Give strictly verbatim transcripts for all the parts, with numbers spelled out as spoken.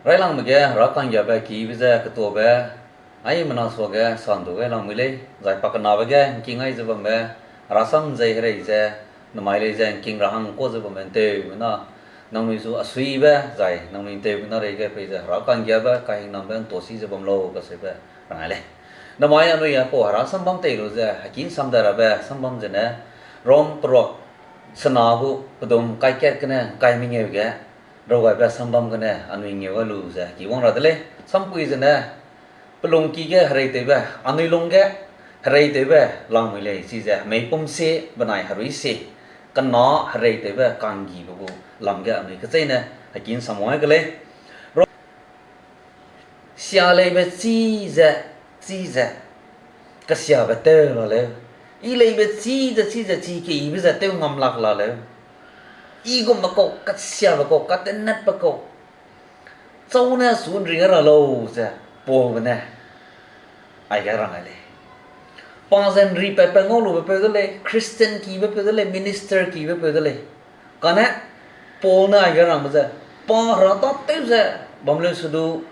Railangbe ge Hera ka'nggiabe kibe ze ketuabe, aimena suage sandu gai lang mui lei, zai pakenabe ge ’ngking ai ze bambe, Hera sam zei herei ze, namai lei ze ’ngking ra hang kuâ ze bambe ’nteumena, nangnui zu asuibe, zai nangnui ’nteumena reige peize Hera ka'nggiabe, kahingnambe ’ntuâ si ze bam lau kaseube rang ai lei. Namai anui aipau Hera sambam tei lu ze, heki ’nsam dai rabe sambam zene, Rom peruak sena gu pedum ’ngkai kat gene ’ngkai mengeu ge, raw gaibe sambam gene anui ngeu gai lu ze heki wang ra de lei. Sampui zene, pe lungki ge hereitewbe, anui lung ge hereitewbe lang mui lei, chize hemeipum sie benai herui sie, kena hereitewbe ka'nggibe gu lam ge anui kecheîne heki ’nsam wang ai ke lei. Ro- Sia leibe chi ze, chi ze, kesiabe tew la leu. I leibe chi ze, chi ze, chi keyibe ze tew ngam lak la leu. I gumbe kau, kesiabe kau, katenetbe kau, châu ne su ’nri gai ra lau ze, Paulbe ne aige rang ai lei. Pa ze ’nripatpat ngau lube peu de lei, Christian kibe peu de lei, minister kibe peu de lei. Kane Paul ne aige rangbe ze, pa Hera tâtew ze bam leu se du,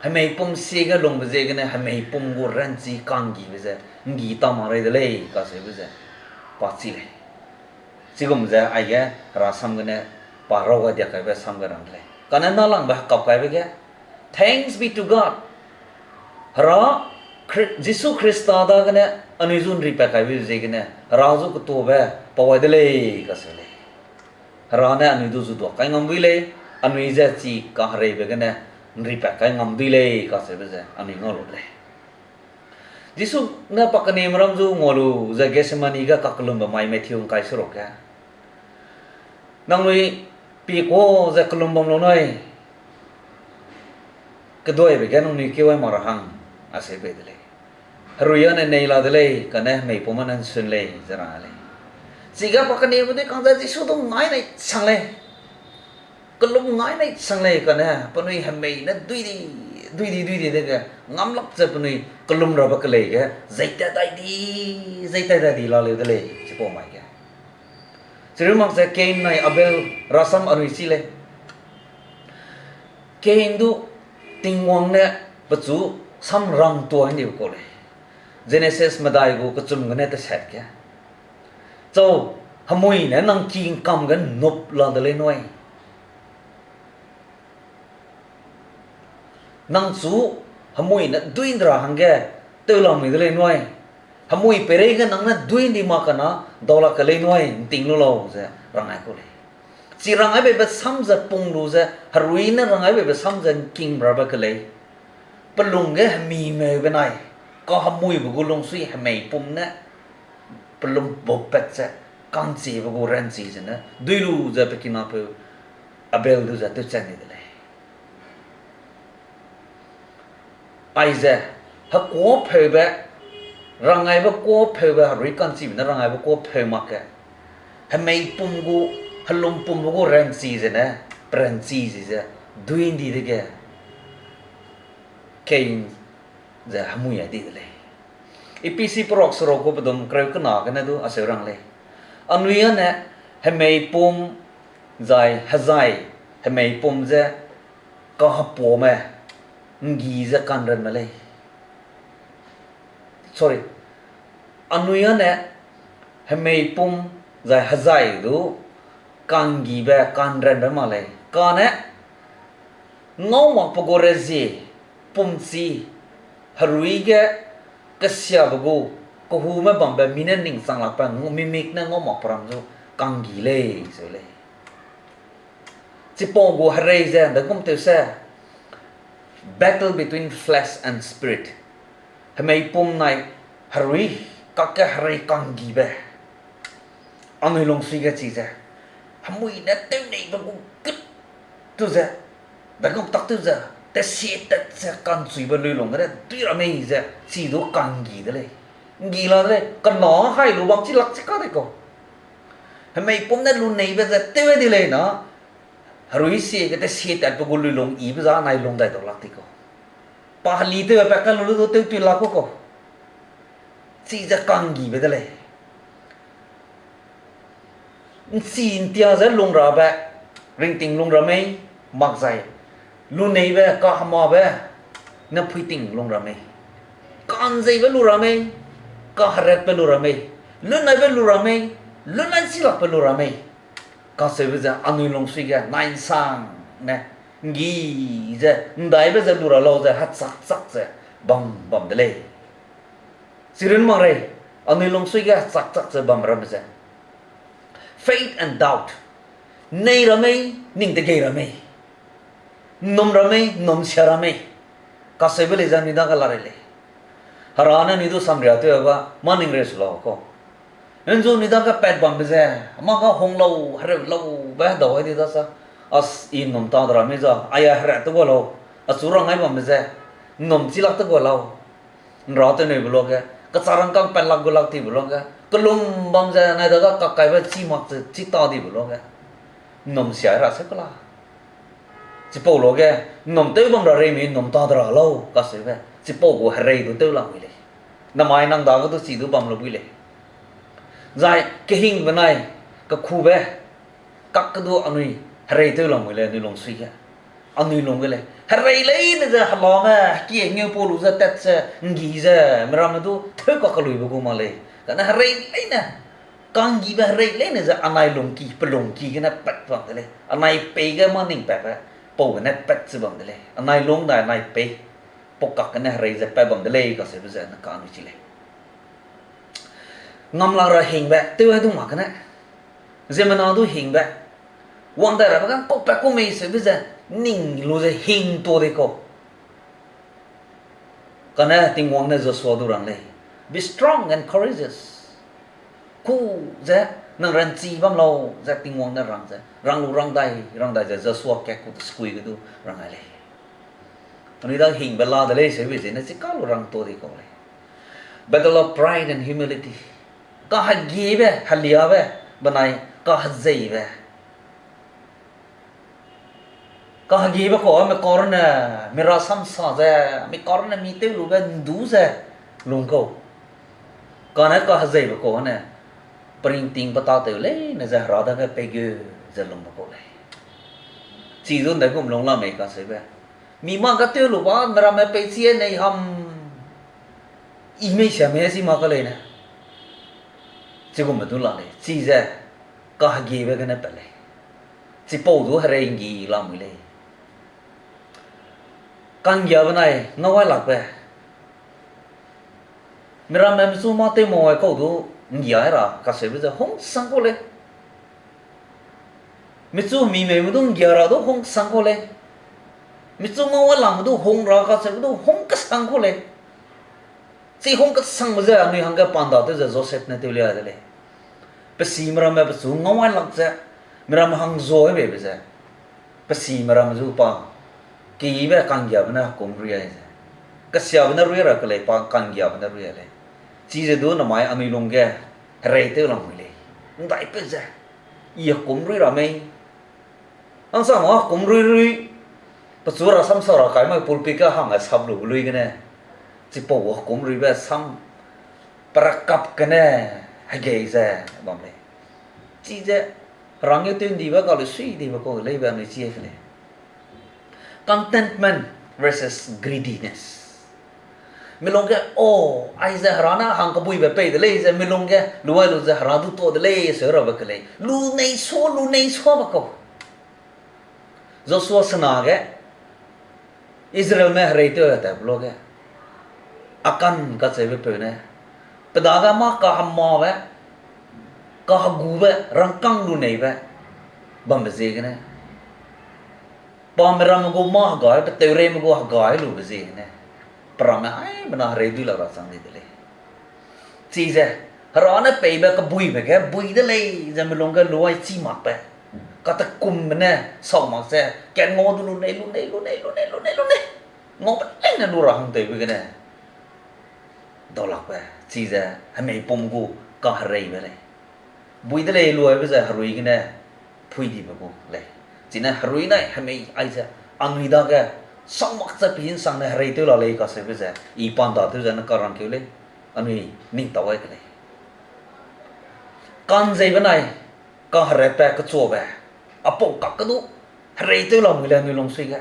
hemeipum sie ge lungbe ziegene hemeipum gu ranchi ka'nggibe ze ’nggi ta mak rei de lei kacheube ze pa chi lei. Chigum ze aige Hera sam gene pa raw gai diak kaibe sam ge rang de lei. Kane nâlangbe hekap kaibe ge, Thanks be to God. Hera, Khri-, Jisu Khrista dagene anui zu ’nripat kaibe ziegene Hera zu ketuabe pau gai de lei kacheu lei. Hera ne anui du zu duak kai ngam dui lei, anui je chi kahereibe gene ’nripat kai ngam dui lei kacheube ze anui ngau lu de lei. Jisu ne pa kenime ram zu ngua lu ze Gethsemane ge kakellumbe mai Matthew ’ngkai seruk ge, nangnui pie kuâ ze kellum bam lu nui, keduaibe ge nangnui keu ai mak ra hang, acheu bei de lei. Herui â ne nei la de lei, kane hemeipum â ne ’nsun lei ze rang lei. Chige pa kenime dui kang ze Jisu du ngai nei sang lei. Kellum ngai nei sang lei kane, penui hemei ne dui di, dui di, dui di dege, ngam lak ze penui kellum rabe kelei ge, zeitat dai di, zeitat dai di la leu de lei, chipau mai ge. Chireu mak ze Kain nai Abel rasam anui chi lei. Kain du Tingwang ne pechu samrang tuâ ndibe kau lei. Jenesis medai gu kechum gene tesat ge, chau, hemui ne nang ki ’ngkam ge ’nnup la de lei nui. Nang chu hemui ne dui ’ndra hangge tew lamui de lei nui. Hemui peireige nang ne dui ’ndi mak kana daulak ke lei nui, ’nting lu lau ze rang ai kau lei. Chi rang ai beibe sam ze pung lu ze, herui ne rang ai beibe sam ze ’ngking rabe kelei. Pelung ge hemimeu benai kahemuibe gu lungsui hemeipum ne pelung baupat ze, ka'nchibe gu ranchi zene dui lu ze pe kinapeu Abel du ze tewchat di de lei. Aize, hekuâ pheube, rangaibe kuâ pheube, herui ka'nchibe ne rangaibe kuâ pheu mak ge, hemeipum gu, helumpumbe gu ranchi zene, peranchi zi ze, dui ’ndi dege, Kain ze hemui ai di de lei. Ephesi peruak seruk gu pedum kereu kena gene du acheu rang lei. Anui â ne hemeipum zai hezai, hemeipum ze kahepuame, ’nggi ze ka'nranme lei. Sorry. Anui â ne hemeipum zai hezai du ka'nggibe, ka'nranbe mak lei. Kane ngau makpe gu rezie, pumchi, herui ge kesiabe gu, kehume bambe mi ne ning chang lakbe, mimik ne ngau makpe ram zu ka'nggi lei, zeu lei. Chipau gu herei ze, dagum tew se, battle between flesh and spirit. Hemeipum nai herui, kakge herei ka'nggibe. Anui lungsui ge chi ze, hemui ne tewneibe gu gut tu ze, dagum tak tew ze, tesie tat ze ka'nchuibe luilung gene dui ra mei ze, chi du ka'nggi de lei. ’Nggi la de lei, kena hai lu bam chi lak chi ka de kau. Hemeipum ne luneibe ze tew di lei na, herui sie ge tesie tatbe gu luilung yibe za nai lung dai dau lak di kau. Pa heli tewbe pat ka lu lu du tewtui lak ku kau. Chi ze ka'nggibe de lei. ’Nchi ’ntia ze lung rabe, ringting lung ra mei, mak zai, Luneibe, kahemabe, ne phuiting lung ra mei. Ka'nzeibe lu ra mei, kaheratbe lu ra mei. Lunnaibe lu ra mei, lunnai chilakbe lu ra mei. Kacheube ze anui lungsui ge nai nsang ne, nggi ze, ndaibe ze lu ra lau ze, hechakchak ze bam bam de lei. Chirun mak rei, anui lungsui ge hechakchak ze bam ramme ze faith and doubt. Nei ra mei, ning tegei ra mei. Nnum ra mei, nnum sia ra mei. Kacheube lei ze anui dage la rei lei. Hera ne anui du samria tew ba, mâ ning rei su lau kau. Nzu anui dage pat bambe ze, mâ ga hung lau, hereu laube hedau ai di da sa. As i nnum ta de ra mei za, aia hera te gua lau. Achu rang ai bambe ze, nnum chilak te gua lau. Nra tew neibe luage, kechârangkâng patlak gu lak tibe luage, kelum bam ze nai dage kakaibe chî mak ze chî ta dibe luage, nnum sia ra se kela. Chipau luage, nnum tew bam ra reimi nnum ta de ra lau kacheube, chipau gu herei du tew lamui lei. Namai nang dage du chi du bam lu bui lei. Zai kehingbe nai, kekube, kak kedu anui herei tew lamui lei anui lungsui ge. Anui lung ge lei. Herei leine ze helame, hekie ngeu pau lu ze tat ze, nggi ze, miramme du tew kakeluibe gu mak lei. Kane herei leine, kanggibe herei leine ze anai lungki, pelungki gene pat bam de lei. Anai pei ge mâ ning patbe, pau gene pat ze bam de lei. Anai lung dai anai pei, pau kak gene herei ze pat bam de lei kacheube ze ne ka anui chi lei. Ngamlak ra hingbe, tew ai du mak gene. Ziemmena du hingbe. Wang dai rabe ga kau pat ku mei seube ze, ning lu ze hing ta di kau. Kane Tingwang ne Joshua du rang lei. Be strong and courageous. Ku ze, nang ranchi bam lau ze Tingwang ne rang ze, rang lu rang dai, rang dai ze Joshua kat ku de sekui ge du rang ai lei. Anui da hingbe la de lei seube zene chika lu rang ta di kau lei. Battle of pride and humility. Kahegiebe, heliabe, benai kahezeibe. Kahegiebe kau, mi karune, mi rasam sa ze, mi karune mi tew lube ndu ze, lung kau. Kane kahezeibe kau ne, peringting petâtew leine ze Hera dage peigeu ze lungbe kau lei. Chi du ndaigum lung la mei kacheube. Mi mâ ga tew lu ba, miramme peichi e nei ham. I mei sia mei si mak ka leine. Chigumme du la lei. Chize kahegiebe gene pat lei. Chipau du herei nggi lamui lei. Kanggiabe nai ngauailakbe. Miramme michu mâ tew mau ai kau du nggia ra kacheube ze hungsang kau lei. Michu mimeume du nggia ra du hungsang kau lei. Michu ngauailangme du hung ra kacheube du hung kesang kau lei. Chi hung kesangbe ze anui hangge panda tew ze Joseph ne tewlia de lei. Pe sime ramme pechu ngauailak ze, miramme hang zuai beibe ze, pe sime ramme zu pa, keyibe kanggiabe ne hekum rui ai ze, kesiabe ne rui ra kelei pa kanggiabe ne rui ai lei. Chize du namai anui lungge herei tew lamui lei. Ndaipeu ze, i hekum rui ra mei, Angsang a kum rui rui, pechu rasam sa ra kai mai pulpit ge hang a sap lu lui gene, chipau a kum ruibe sam perakap gene hegei ze bam lei. Chize rangge tew ndibe ka lu sui dibe kau leibe anui chi ke lei. Contentment versus greediness. Mi lungge, o, aize Hera ne hang kebuibe pei de lei ze mi lungge luai lu ze Hera du tuâ de lei seu rabe ke lei. Lu nei sua, lu nei suabe kau. Joshua sena ge, Israelme hereitew tatbe luage, Akan kacheube peu ne, pe dage mâ kahemabe, kahegube, rangkâng luneibe bambe ziegene, pa miramme gu mâ hegai, pe teureime gu hegai lube ziegene, pe ramme haimena herei dui la ra chang di de lei. Chize, Hera ne peibe kebuibe ge bui de lei ze mi lungge luai chî makbe, katekumbe ne sau mak ze, kat ngau du lunei, lunei, lunei, lunei, lunei, lunei, ngaube leine lu ra hangtewbe gene daulakbe, chize, hemeipum gu kahereibe lei. Bui de lei luaibe ze herui gene phui dibe gu lei. Chine herui nai hemei aize, anui dage sau mak ze pihinsang ne hereitew la lei kacheube ze, i panda tew ze ne karangkeu lei, anui ning tau ai ke lei. Ka'nzeibe nai, kaheratbe, kechuabe, apau kak kedu, hereitew lamui lei anui lungsui ge.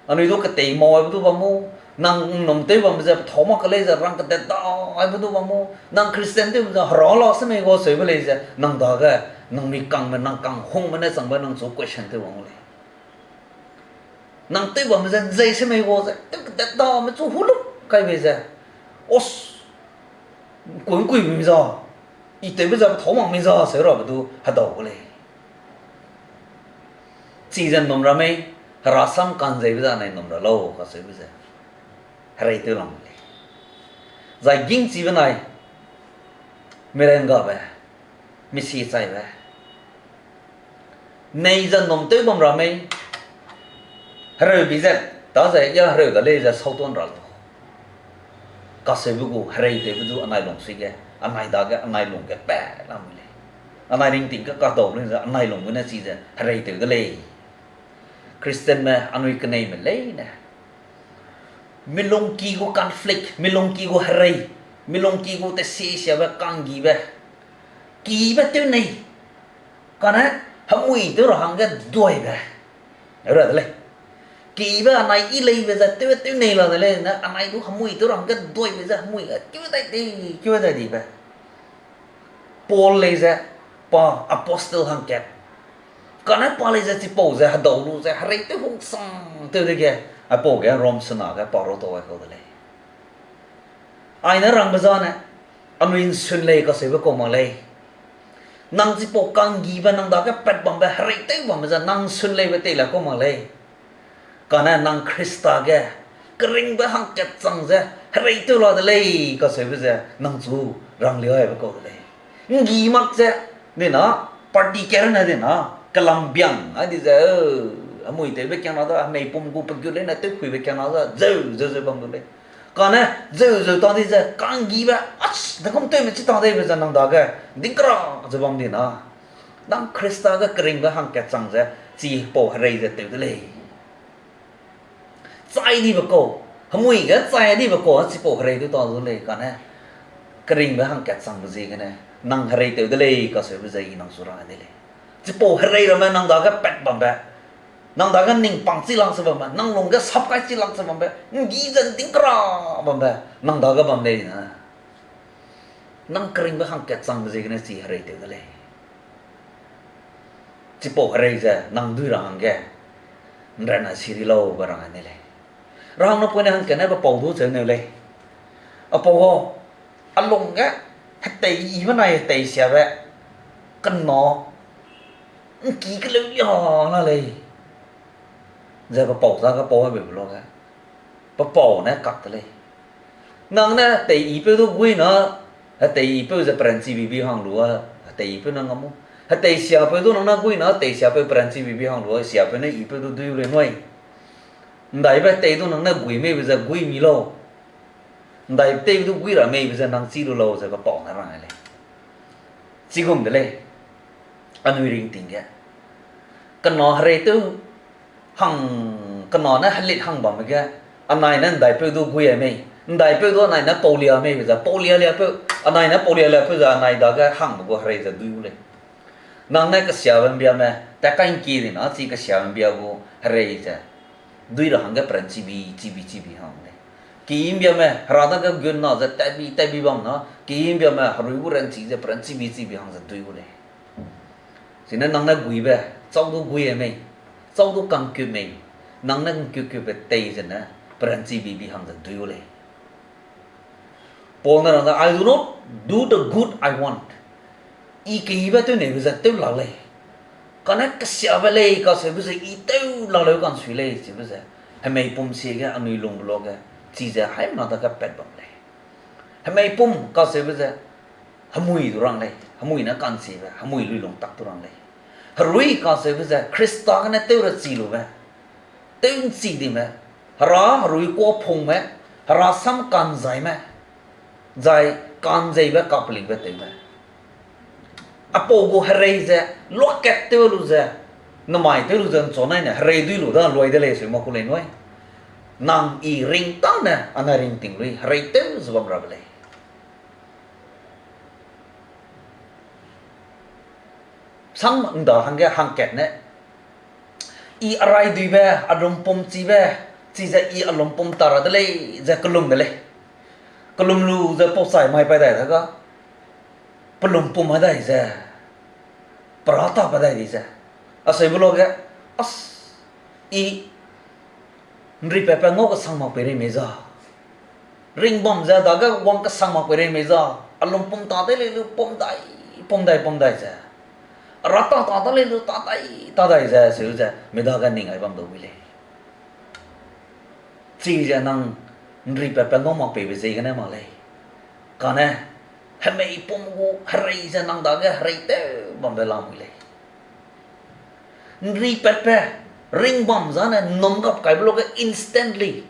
Anui du ketei mau aibe du bam mu, nang ’nnum tew bambe ze pethâu mak ke lei ze rang kedet da aibe du bam mu, nang Christian tewbe ze hera la semei gua seube lei ze, nang dage, nang mi kangme, nang kanghungme ne changbe nang chu question tew bam gu lei. Nang tew bambe ze ’nzei semei gua ze, tew kedet dame chu huluk kai bei ze, os, ’ngkui ’ngkuibe mi za, i tewbe ze pethâu mak mi za seu rabe du hedau gu lei. Chize ’nnum ra mei, hera sam ka'nzeibe ze anai ’nnum ra lau kacheube ze, herei tew lang lei. Zai gingchi benai, mirengabe, misi chaibe, nei ze ’nnum tew bam ra mei, hereu bi ze, daze ya hereu da lei ze sautuan ra lau. Kacheube gu herei tewbe du anai lungsui ge, anai dage, anai lung ge pa lamui lei. Anai ringting ge kadau lei ze anai lung gene chize herei tew de lei. Christianme anui keneime leine, milungki gu conflict, milungki gu herei, milungki gu tesiesiabe kanggibe, kibe tew nei, kane hemui tew ra hangge duaibe ra de lei. Kibe anai yi leibe ze tew tew nei la de lei ne, anai du hemui tew ra hangge duaibe ze hemui ge keu dai di, keu dai dibe. Paul lei ze, pa apostle hangkat. Kane pa lei ze chipau ze hedau lu ze herei tew hungsang tew dege, aipau ge Rom sena ge pa ru tau ai kau de lei. Aine rangbe zane, anui ’nsun lei kacheube kau mak lei. Nang chipau kanggibe nang dage pat bambe herei tew bambe ze nang ’nsun leibe tei la kau mak lei. Kane nang Khrista ge keringbe hangkat chang ze herei tew la de lei kacheube ze nang chu rangliaibe kau de lei. ’Nggi mak ze, dina, party kerene dina, kelam biang ai di ze, hemui tewbe kiangna da, hemei pum gu pegut leine tewpuibe kiangna da, zeu, zeu, zeu bam du lei. Kane, zeu, zeu ta di ze, kanggibe, as, dekum tewme chi ta deibe ze nang dage, dingkra ze bam dina. Nang Khrista ge keringbe hangkat chang ze, chipau herei ze tew de lei. Chai dibe kau, hemui ge chai dibe kau, chipau herei tew ta du lei kane. Keringbe hangkat changbe ziegene, nang herei tew de lei kacheube ze i nang chu rang de lei. Chipau herei ramme nang dage pat bambe, nang dage ning pang chi lang se bambe, nang lung ge sap kai chi lang se bambe, ’nggi ze ’ndingkra bambe, nang dage bam lei na. Nang keringbe hangkat changbe ziegene chi herei tew de lei. Chipau herei ze nang dui ra hangge, ’nrana siri laube rang ne lei. Rahang napoine hangkatne pe pau du cheu neu lei. Apau gau, a lung ge, hetei i benai hetei siabe, kena, ’ngki keleu lia la lei. Ze pe pau za ge pau hebeube luage, pe pau ne kak de lei. Nang ne hetei ipeu du gui na, hetei ipeu ze peranchibibi hang lu a, hetei ipeu ne ngam mu. Hetei siapeu du nang ne gui na, hetei siapeu peranchibibi hang lu a, siapeu ne ipeu du dui u lei nui. ’Ndaibe hetei du nang ne gui meibe ze gui mi lau. ’Ndai tei du gui ra meibe ze nang chî lu lau ze pe pau ne rang lei. Chigum de lei, anui ringting ge. Kena herei tew hang, kena ne helit hang bamme ge, anai ne ’ndaipeu du gui a mei, ’ndaipeu du anai ne paulia meibe ze, paulia liapeu, anai ne paulia liapeu ze anai dage hangbe gu herei ze dui u lei. Nang ne kesiabe ’mbiame, tat kai ’ngkie di na, chi kesiabe ’mbia gu herei ze dui ra hangge peranchibi, chibi, chibi hang lei. Ki ’mbiame, hera dage gun na ze tatbi, tatbi bam na, ki ’mbiame, herui gu ranchi ze peranchibi, chibi hang ze dui u lei. Chine nang ne guibe, châu du gui a mei, châu du kangkut mei, nang ne ’ngkut-kutbe tei zene, peranchibibi hang ze dui u lei. Paul ne rang da, I do not do the good I want. I keyibe tew neibe ze tew lak lei. Kane kesiabe lei kacheube ze i tew lak leu kansui lei chibe ze, hemei pum siege anui lungbe luage, chize haimena dage pat bam lei. Hemei pum kacheube ze, hemui du rang lei, hemui ne kanchibe, hemui luilung tak du rang lei. Herui kacheube ze, Khrista gene tew rechi lube, tew ’nchi dime, hera herui kuâ pungme, hera sam kanzaime, zai kanzeibe kapelingbe tewme. Apau gu herei ze, luakat tew lu ze, namai tew lu ze ’nchanaine herei dui lu da luai de lei seu ma ku lei nui. Nang i ring tâne, ana ringting lui, herei tew ze bam rabe lei. Sam ’nda hangge hangkat ne, i araiduibe, arumpumchibe, Chize I a lumpum ta ra de lei ze kelum de lei. Kelum lu ze pau chai mai pai dai da ga, pe lumpum mai dai ze, pe râ ta pai dai di ze, aseube luage, as, I ’nripatpat ngau kesang mak pei rei mei za, ringbam ze dage wang kesang mak pei rei mei za, a lumpum ta de lei lu pum dai, pum dai, pum dai ze, a râ ta ta de lei lu ta dai, ta dai ze, seu ze mi dage ning ai bam dau wi lei. Chize nang ’nripatpat ngau mak peibe ziegene mak lei. Kane, hemeipum gu herei ze nang dage herei tew bambe lamui lei. ’Nripatbe, ringbam zane ’nnum gap kaibe luage instantly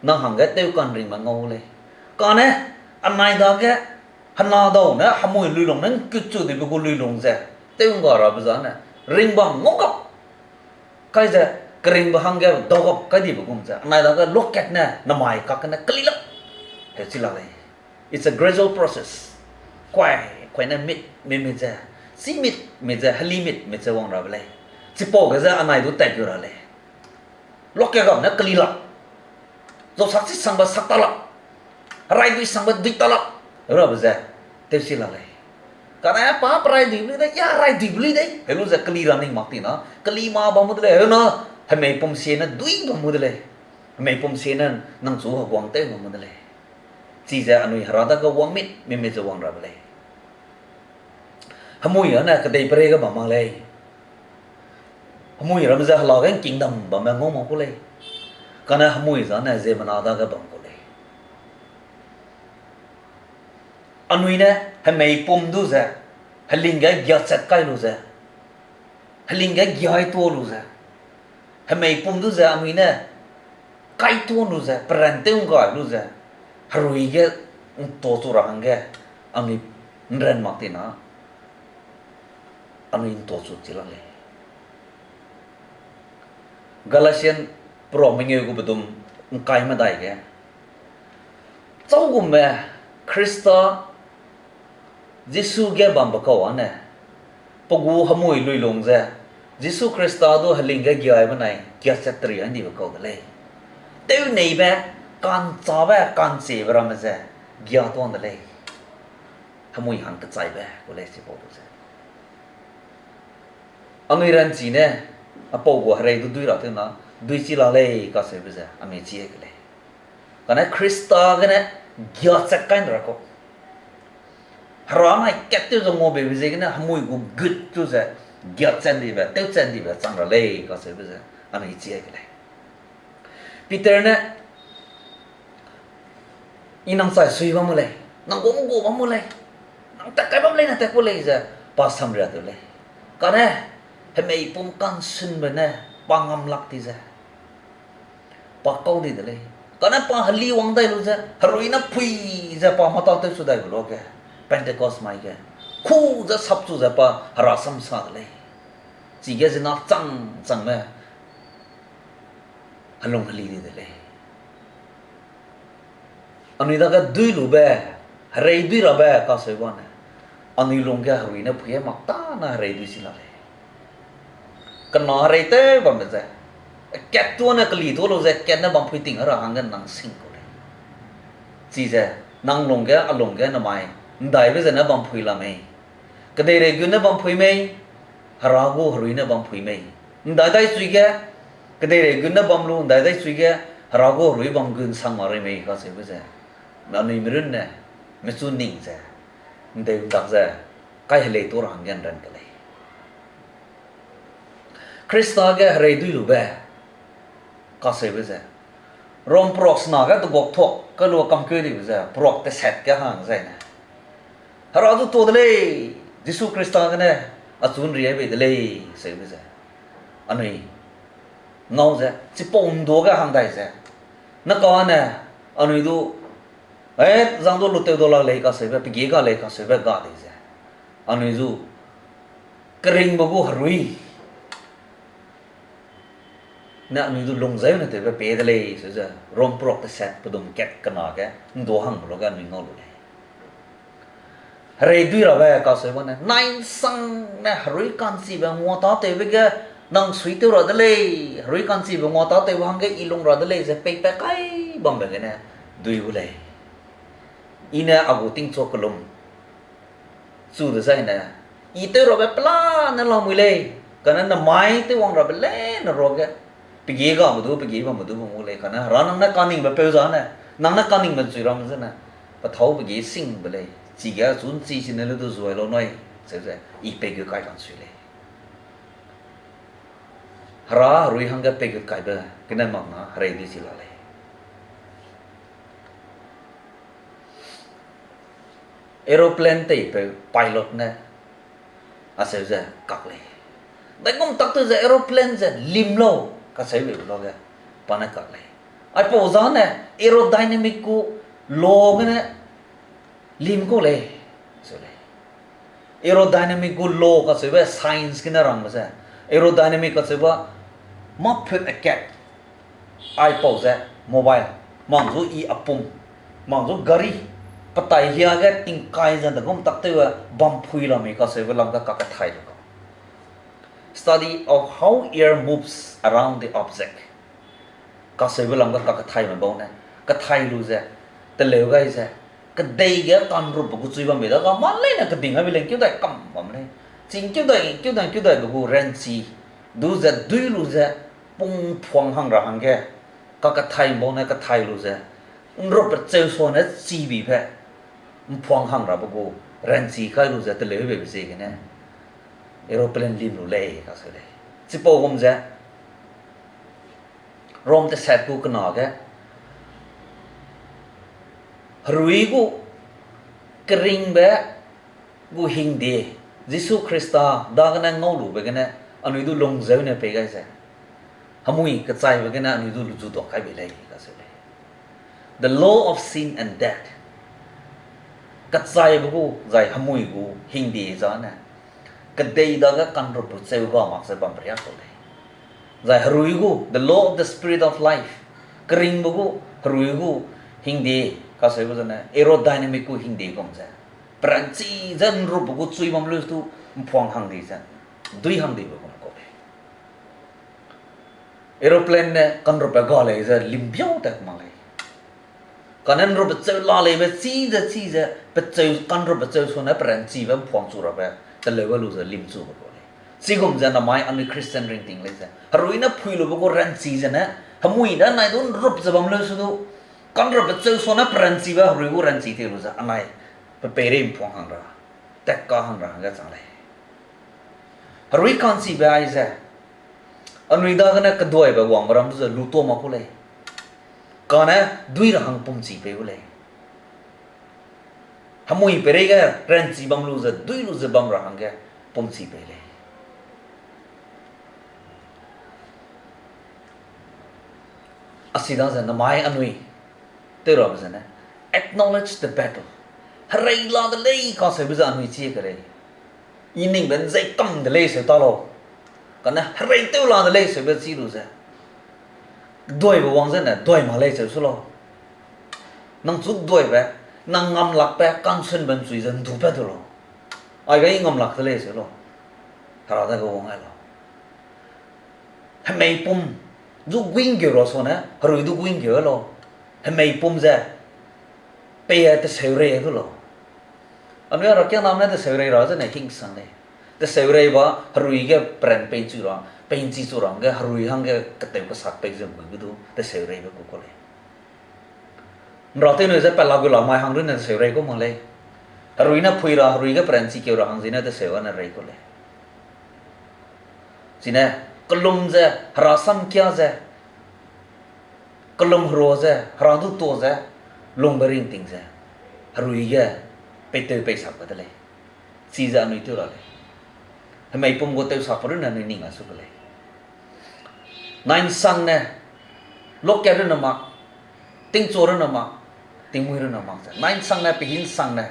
nang hangge tew ka'nringme ngau lei. Kane, anai dage, hena dau ne hemui luilung ne ’ngkutchu dibe gu luilung ze, tew ’ngga rabe zane, ringbam ngau gap kai ze, keringbe hangge dau gap kai dibe gum ze, anai dage luakat ne namai kak gene keli lak, heuchi la lei. It's a gradual process. Kuai, kuai ne mit, mi mit ze, chi mit, mit ze, heli mit, mit ze wang rabe lei. Chipau ge ze anai du tat gu ra lei. Luakat gap ne keli lak. Zausak chi sangbe sak ta lak. Heraidui sangbe dui ta lak. Herabe ze, tewsi la lei. Kane pa perai duibe lui dei, ya rai duibe lui dei. Helu ze keli ra ning mak ti na, keli ma bam mu de lei. Heu na, hemeipum sie ne dui bam mu de lei. Hemeipum sie ne nang chu heguang tew bam mu de lei. Chize anui Hera dage wang mit, mi mit ze wang rabe lei. Hemui ane kedei perei ge bam mak lei. Hemui ramme ze hela ge ’ngkingdam bambe ngau mak ku lei. Kane hemui zane ziemmena dage bam ku lei. Anui ne hemeipum du ze, heling ge giachat kai lu ze, heling ge giai tuâ lu ze, hemeipum du ze anui ne kaituâ lu ze, peran tew ’nggai lu ze, herui ge ’ntachu ra hangge, anui ’nran mak ti na, anui ’ntachu chi la lei. Galatian peruak mengeu gu bedum ’ngkai medai ge, châugumme Khrista Jisu ge bambe kau ane, pe gu hemui luilung ze, Jisu Khrista du heling ge giai benai giachat teri a ’ndibe kau de lei. Tewneibe, ka'nchâbe, ka'nchibe ramme ze, giatuâ de lei. Hemui hang kechaibe gu lei chipau du ze. Anui ranchi ne, apau gu herei du dui ra tew na, dui chi la lei kacheube ze, anui chi ke lei. Kane Khrista gene giachat kai ’nra kau. Hera nai kat tew ze nguabeibe ziegene hemui gu gut tew ze giachat ’ndibe, tewchat ’ndibe chang ra lei kacheube ze, anui chi ke lei. Peter ne, I nang chai sui bam mu lei, nang gu gu bam mu lei, nang tat kai bam lei, nang tat ku lei ze, pa samria tew lei. Kane, hemeipum ka'nsunbe ne, pa ngam lak ti ze, pa kau di de lei. Kane pa heli wang dai lu ze, herui ne pui ze pa mâtâtew su dai be luage, Pentecost mai ge, ku ze sapchu ze pa herasam sa de lei. Chige zena chang changme helung heli di de lei. Anui dage dui lube, herei dui rabe kaseu bane, anui lungge herui ne pui mak tâne herei dui si la lei. Kena herei tew bambe ze, kat tuâ ne keli tuâ lu ze kat ne bam pui ting ra hangge nang sing kau lei. Chize, nang lungge, a lungge namai, ’ndaibe zene bam pui la mei. Kedeirei gun ne bam pui mei, Hera gu herui ne bam pui mei. ’Ndai dai chui ge, kedeirei gun ne bam lu, ’ndai dai chui ge, Hera gu herui bam gun sang mak rei mei kacheube ze, nanui mirunne, mechu ning ze, ’ndeu ’ndak ze, kai helei tuâ ra hangge ’nran ke lei. Khrista ge herei dui lube, kacheube ze, Rom peruak sena ge teguak thuak, kai lu kamkeu dibe ze, peruak tesat ge hang zaine, Hera du tuâ de lei, Jisu Khrista gene, achu ’nriai bei de lei, seube ze, anui ngau ze, chipau ’ndu ge hang dai ze, ne kane, anui du, e, zang du lutew du la lei kacheube, pegi ga lei kacheube ga di ze, anui du, keringbe gu herui ne anui du lungzeu ne tewbe pei de lei, se ze Rom peruak tesat pedum kat kena ge, ’ndu hangbe luage anui ngau lu lei. Herei dui rabe kaseu bane, nai ’nsang ne herui ka'nchibe ngua tâtewbe ge, Nang suitew ra de lei, herui ka'nchibe ngua tâtewbe hangge I lung ra de lei ze peipat kai bambe gene dui gu lei. I ne a gu tingchu kelum chu dezaine, I tew rabe pelane lamui lei, kane namai tew wang rabe leine ruage, pege gabe du, pege bambe du bam gu lei, kane Hera nang ne kaningbe peu zane, nang ne kaningbe nchui ramme zene, pe thâu pege singbe lei, chige achu ’nchi sine le du zuai lau nui, seu ze I peigut kai kansui lei. Hera herui hangge peigut kaibe gene mak na herei di chi la lei. Aeroplane teipeu pilot ne acheu ze kak lei. Daigum tak tew ze aeroplane ze lim lau, kacheube luage pa ne kak lei. Aipau zane aerodynamic gu law gene lim kau lei, seu lei. Aerodynamic gu law kacheube science gene rangbe ze, aerodynamic kacheube mâ phut akat, aipau ze mobile, mang zu i apum, mang zu gari, petai hia ge tingkai ze daigum tak tew e bam phui la mei kacheube lam ge kakethai lu kau. Study of how air moves around the object. Kacheube lam ge kakethaime bau ne, kethai lu ze, teleu gai ze, kedei ge kanrupbe gu chui bambe da ga mâ leine keding aibe lei ’ngkeu dai kam bam lei. Chi ’ngkeu dai, ’ngkeu dai, ’ngkeu daibe gu ranchi, du ze dui lu ze, pung ’mphuang hang ra hangge, kakethaime bau ne kethai lu ze, ’nrupbe cheu suane chibibe, ’mphuang hang rabe gu ranchi kai lu ze teleubeibe ziegene, aeroplane lim lu lei kacheu lei. Chipau gum ze, Rom tesat gu kena ge, herui gu keringbe gu hingde, Jisu Khrista dagene ngaulube gene, anui du lungzeu ne pei gai ze, hemui kechaibe gene anui du luzu duak kai bei lei kacheu lei. The law of sin and death. Kechaibe gu zai hemui gu hingde zane, kedei dage kanrupbe cheu ga mak ze bam riak kau lei. Zai herui gu, the law of the spirit of life. Keringbe gu herui gu hingde, kacheube zene aerodynamic gu hingde gum ze, peranchi ze ’nrupbe gu chui bam lu du ’mphuang hang di ze, dui hang dibe gum kau lei. Aeroplane ne kanrupbe ga lei ze limbiau tat mak lei. Kane ’nrupbe cheu la leibe chi ze chi ze, pecheu, kanrupbe cheu suane peranchibe ’mphuang chu rabe, teleu ga lu ze lim chube kau lei. Chigum ze namai anui Christian ringting lei ze, herui ne phui lube gu ranchi zene, hemui ne nai du ’nrup ze bam leu su du, kanrupbe cheu suane peranchibe herui gu ranchi te lu ze, anai, pe peirei ’mphuang hang ra, tat ka hang ra hangge chang lei. Herui ka'nchibe aize, anui dagene keduaibe wangbe ram ze lu tuâ mak ku lei. Kane dui ra hang pumchi pei gu lei. Hemui peireige ranchi bam lu ze, dui lu ze bam ra hangge pumchi pei lei. Asi da ze namai anui tew rabe zene, acknowledge the battle. Herei la de lei kacheube ze anui chie ke lei. I ningbe ’nzei kam de lei seu ta lau. Kane herei tew la de lei seube chi lu ze, duaibe wang zene duai mak lei cheu su lau. Nang chu duaibe, nang ngamlakbe, kangsunbe ’nchui ze ’ndupat du lau. Aige I ngamlak de lei seu lau. Hera dage wang ai lau. Hemeipum zu guî ’nggeu ra sane, herui du guî ’nggeu lau. Hemeipum ze pei teseurei du lau. Anui herakiangname ne teseurei ra zene hingsang lei. Teseurei ba herui ge peran pei'nchui ra, pei'nchi chu ra hangge herui hangge ketew kesak pei ze ’nggui gu du teseureibe ku kau lei. ’Nra tew nui ze pela gu la mai hang runne teseurei kau mak lei. Herui ne phui ra, herui ge peranchi keu ra hang zine teseu ane rei kau lei. Chine, kelum ze, hera samkia ze, kelum herua ze, hera du tuâ ze, lungbe ringting ze, herui ge peitew peisakbe de lei. Chize anui tew ra lei. Hemeipum gu tewsakbe runne anui ning a su ke lei. Nai'nsangne, lokat runne mak, tingchu runne mak, tingmuî runne mak ze, nai'nsangne, pehi'nsangne,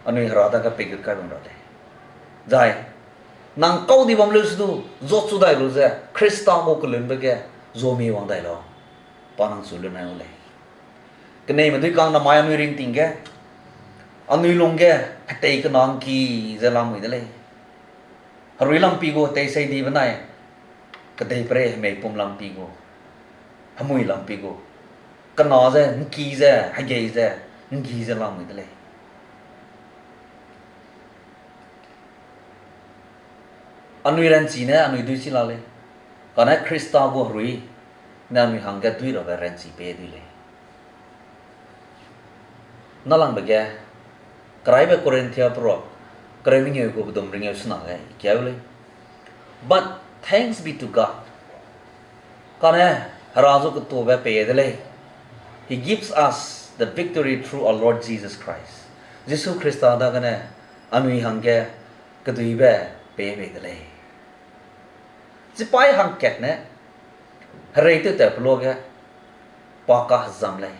anui hera dage peigut kai bam ra lei. Zai, nang kau di bam leu se du, zuachu dai lu ze, Khrista gu kelunbe ge, zuamie wang dai lau. Pa nang chu lunai u lei. Keneime duikang namai anui ringting ge, anui lungge, hetei kena ’ngki ze lamui de lei. Herui lampi gu hetei seidibe nai, Kedeiperei hemei pum lampi gu, hemui lampi gu, kena ze, ’ngki ze, hegei ze, ’nggi ze lamui de lei. Anui ranchi ne anui dui chi la lei. Kane Khrista gu herui ne anui hangge dui rabe ranchi pei dui lei. Nâlangbe ge, Keraibe Korinthia peruak kereu mengeu gu pedum ringeu sena ge i kiau lei. But thanks be to God. Kane Hera zu ketuabe pei de lei. He gives us the victory through our Lord Jesus Christ. Jisu Khrista dagene anui hangge keduibe pei bei de lei. Chipaî hangkat ne herei tewtat pe luage pa kahezam lei.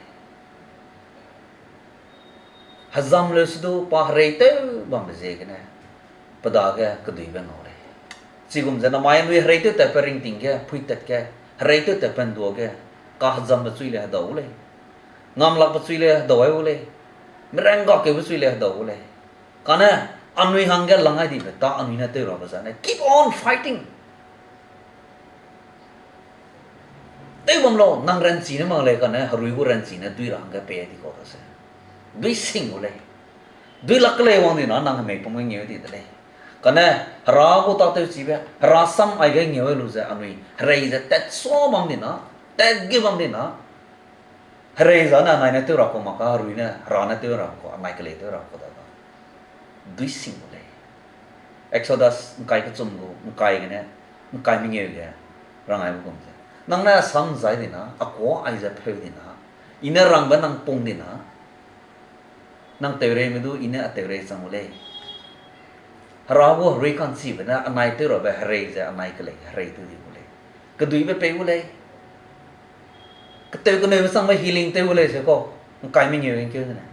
Hezam leu se du pa herei tew bambe ziegene pe dage keduibe ngau lei. Chigum ze namai anui herei tewtatbe ringting ge, phuitat ge, herei tewtatbe ’nduage, kahezambe chui le hedau gu lei. Ngamlakbe chui le hedau ai gu lei. Merang gakeube chui le hedau gu lei. Kane anui hangge lang ai dibe ta anui ne tew rabe zane keep on fighting. Tew bam lau, nang ranchi ne mak lei kane herui gu ranchi ne dui ra hangge pei di kau da se. Dui sing gu lei. Dui lak lei wang di na nang hemei pum ge ngeu di de lei. Kane Hera gu tâtewchibe, Hera sam aige ngeu lu ze anui herei ze tat sua bam di na, tat ge bam di na, herei zane anai ne tew ra kau mak ka, herui ne, Hera ne tew ra kau, anai kelei tew ra kau da ga. Dui sing gu lei. Exodus ’ngkai kechum gu, ’ngkai gene, ’ngkai mengeu ge, rang aibe gum ze, nang ne sam zai di na, a kuâ aize pheu di na, I ne rangbe nang pung di na, nang tewreime du I ne a tewrei chang gu lei. Hera gu herui ka'nchibe ne anai tew rabe herei ze anai kelei herei tew di gu lei. Keduibe pei gu lei. Ketew keneube changbe healing tew gu lei se kau. ’Ngkai mengeu ge ’ngkeu zene,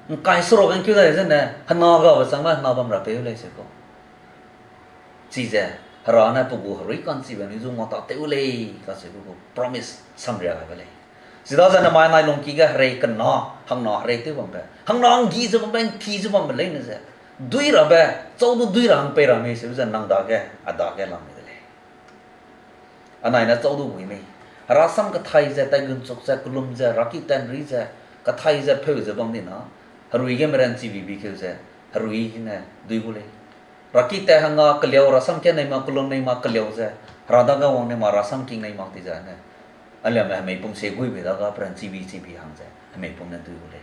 ’ngkai seruk ge ’ngkeu dai zene, hena gabe changbe hena bam ra pei gu lei se kau. Chize, Hera ne pe gu herui ka'nchibe anui zu ngua tâtew gu lei, kacheube gu promise samria gaibe lei. Chidaze namai anai lungki ge herei kena, hangna herei tew bambe, hangna ’nggi ze bambe, ’ngki ze bambe leine ze, dui rabe, châu du dui ra hang pei ra mei seube ze nang dage, a dage lamui de lei. Anai ne châu du gui mei. Herasam kathai ze, taigunchuk ze, kelum ze, raki tanri ze, kathai ze, pheu ze bam di na, herui ge meranchibi bi keu ze, herui ne dui gu lei. Raki tat hangge keliau, herasam ka nei mak, kelum nei mak keliau ze, Hera dage wang nei mak, herasam king nei mak di zene, aliame hemei pum sie guibe dage peranchibi chibi hang ze hemei pum ne dui gu lei.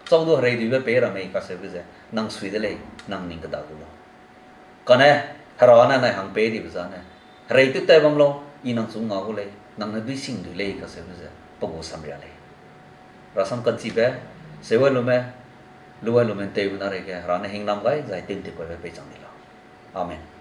Châu du herei duibe pei ra mei kacheube ze, nang sui de lei, nang ning keda gu lau. Kane, Hera ne nai hang pei dibe zane, herei tew tai bam lau, I nang chu ngau gu lei, nang ne dui sing dui lei kacheube ze pe gu samria lei. Herasam ka'nchibe, seu ai lume, lu ai lume ’nteube na reige, Hera ne hingnam gai zai tew ’nti kaibe peichang di lau. Amen.